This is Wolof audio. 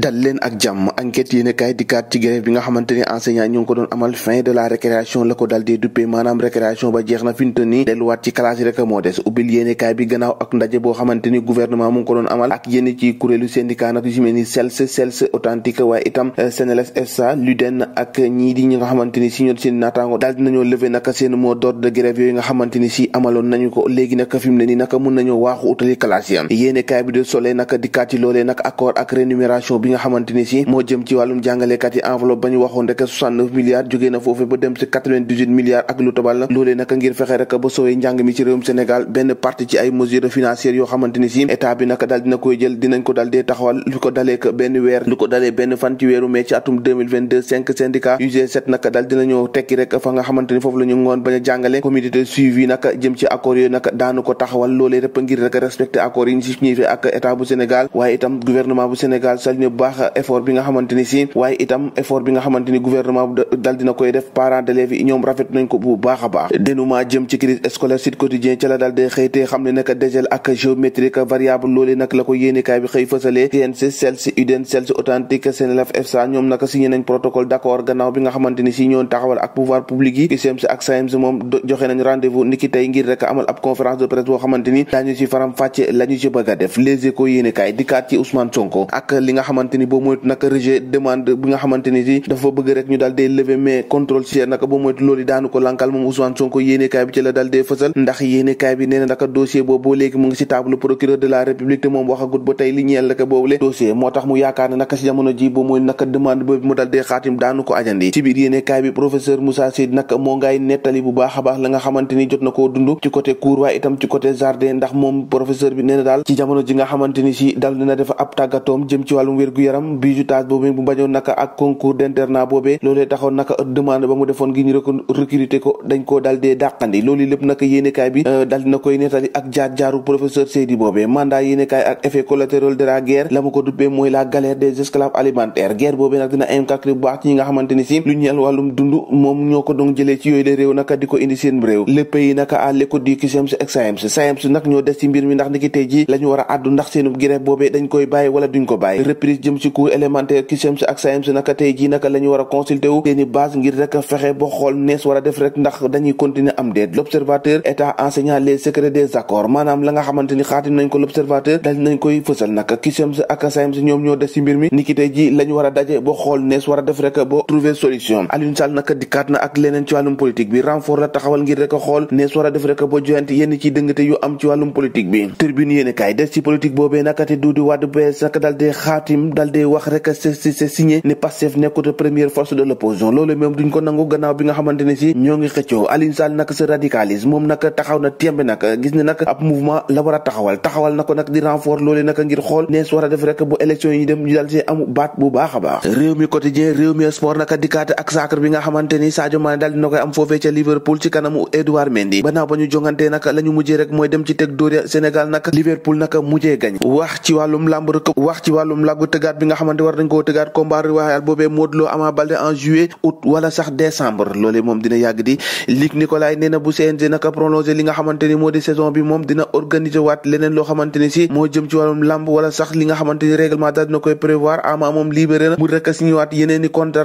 dal leen ak jàmm enquête yéen kaay dikkaat ci grève bi nga xamante ni enseignant ñu ngi ko doon amal fin de la récréation la ko dal dee duppee maanaam récréation ba jeex na fi mu toll nii delluwaat ci classe yi rek moo des ubbil yéen kaay bi gannaaw ak ndaje boo xamante ni gouvernement mu ngi ko doon amal ak yénn ci kuréelu syndicat nag yu ci mel ni CELS authentique waaye itam CNLS FSA LUDEN ak ñii di ñi nga xamante ni si ñoo seen naataango daal dinañoo lever naka seen mot d'ordre de grève yooyu nga xamante ni si amaloon nañu ko léegi nag fi mu ne nii naka mun nañoo waaxu utali classe yi yéen kaay bi de Soleil naka dikkaat ci loolee nag accord ak rémunération bi nga xamante ni si moo jëm ci wàllum jàngalekat yi enveloppe ba ñu waxoon rek 69 milliards jógee na foofu ba dem ci 98 milliards ak lu tobal la loolee naka ngir fexe rek ba sowee njàng mi ci réewum Sénégal benn partie ci ay mesures financières yoo xamante ni si état bi naka daal dina koy jël dinañ ko daal dee taxawal lu ko dalee benn fan ci weeru mai ci atum 2022 5 syndicats UG7 naka daal dinañoo tekki rek fa nga xamante ni foofu la ñu ngoon bañ a jàngale comité de suivi naka jëm ci accords yooyu naka daanu ko taxawal loolee rek ngir rek respecter accords yi ñu si ñëwee ak état bu Sénégal waaye itam gouvernement bu Sénégal salué bu baax effort bi nga xamante ni si waaye itam effort bi nga xamante ni gouvernement bu dal dina koy def parents d'élèves yi ñoom rafet nañ ko bu baax a baax dénouement jëm ci crise scolaire Sud Quotidien ca la dal de xëytee xam ne nag dégel ak géométrique variable loolee nag la ko yéenekaay bi xëy fësalee TNC CELS UDEN CELS authentique CNLF FSA ñoom nag signé nañ protocole d'accord gannaaw bi nga xamante ni si ñoon taxawal ak pouvoir public yi CUSEMS ak SAEMS moom joxe nañ rendez-vous niki tey ngir rek amal ab conférence de presse boo xamante ni daañu ci faram fàcce la ñu ci bëgg a def Les Échos yéenekaay dikkaat ci Ousmane Sonko ak li nga xamante ni boo moytu nag rejet demande bi nga xamante ni si dafa bëgg rek ñu daal dee lever mais contrôle siège nag boo moytu loolu daanu ko lankal moom Ousmane Sonko yéenekaay bi ci la daal dee fësal ndax yéenekaay bi nee na naka dossier boobu boo léegi mu ngi ci table procureur de la république te moom waxagut ba tey li ñeel naka boobule dossier moo tax mu yaakaar ne naka si jamono ji boo mooy naka demande boobu mu daal dee xaatim daanu ko ajandi ci biir yéenekaay bi professeur Moussa Seydi nag moo ngay nettali bu baax a baax la nga xamante ni jot na koo dund ci côté cours waaye itam ci côté jardin ndax moom professeur bi nee na daal ci jamono ji nga xamante ni si dal dina def ab tàggatoom jëm ci wàllum wér-gu-yaram bizutage boobu bu bañoon naka ak concours d'internat boobee loolee taxoon naka demande ba mu defoon gi ñu recruter ko dañ koo dal dee dàqandi loolu lépp naka yéenekaay bi dal dina koy nettali ak jaar-jaaru professeur Seydi boobee mandat yéenekaay ak effet collatéral de la guerre la ma ko duppee mooy la galère des esclaves alimentaires guerre boobee nag dina impacté bu baax ci ñi nga xamante ni si lu ñeel wàllum dund moom ñoo ko doon jëlee ci yooyu la réew naka di ko indi seen réew le pays naka à l'écoute du CUSEMS ak SAEMS nag ñoo des ci mbir mi ndax niki tey ji la ñu war a àddu ndax seenu grève boobee dañ koy bàyyi wala duñ ko bàyyi reprise jëm ci cours élémentaire CUSEMS ak SAEMS naka tey ji naka la ñu war a consulter wu seeni base ngir rek fexe ba xool nees war a def rek ndax dañuy continuer am déet l'observateur état enseignant les secrets des accords maanaam la nga xamante ni xaatim nañ ko l'observateur dal nañ koy fësal naka CUSEMS ak SAEMS ñoom ñoo des ci mbir mi niki tey ji la ñu war a daje ba xool nees war a def rek ba trouver solution Aliou Sall naka dikkaat na ak leneen ci wàllum politique bi renfort la taxawal ngir rek xool nees war a def rek ba joyante yenn ci dëngate yu am ci wàllum politique bi Tribune yéenekaay des ci politique boobee naka te Doudou Wade PS naka dal dee xaatim dal dee wax rek c'est signé ne Pastef nekkut première force de l'opposition loolu même duñ ko nangu gannaaw bi nga xamante ne si ñoo ngi xëccoo Aliou Sall naka sa radicalisme moom naka taxaw na tembe naka gis ne naka ab mouvement la war a taxawal na ko nag di renfort loolu naka ngir xool nees war a def rek bu élection yi dem ñu dal see amu baat bu baax a baax réew mi quotidien réew mi sport naka dikkaate ak sacre bi nga xamante ni Sadio Mané daal dina koy am foofee ca Liverpool ci kanamu Edouard Mendy banaaw ba ñu jongantee naka la ñu mujjee rek mooy dem ci teg dóor Sénégal naka Liverpool naka mujjee gañ wax ci wàllum lamb tëggaat bi nga xamante war nañ koo tëggaat combat royal boobee Modou Lo Ama Baldé en juillet août wala sax décembre loolee moom dina yàgg di Luc Nicolaï nee na bu CNG naka prolongé li nga xamante ni moo di saison bi moom dina organiser waat leneen loo xamante ni si moo jëm ci wàllum lamb wala sax li nga xamante ni règlement daal dina koy prévoir Ama moom libéré na mu rek a signé waat yeneen i contrat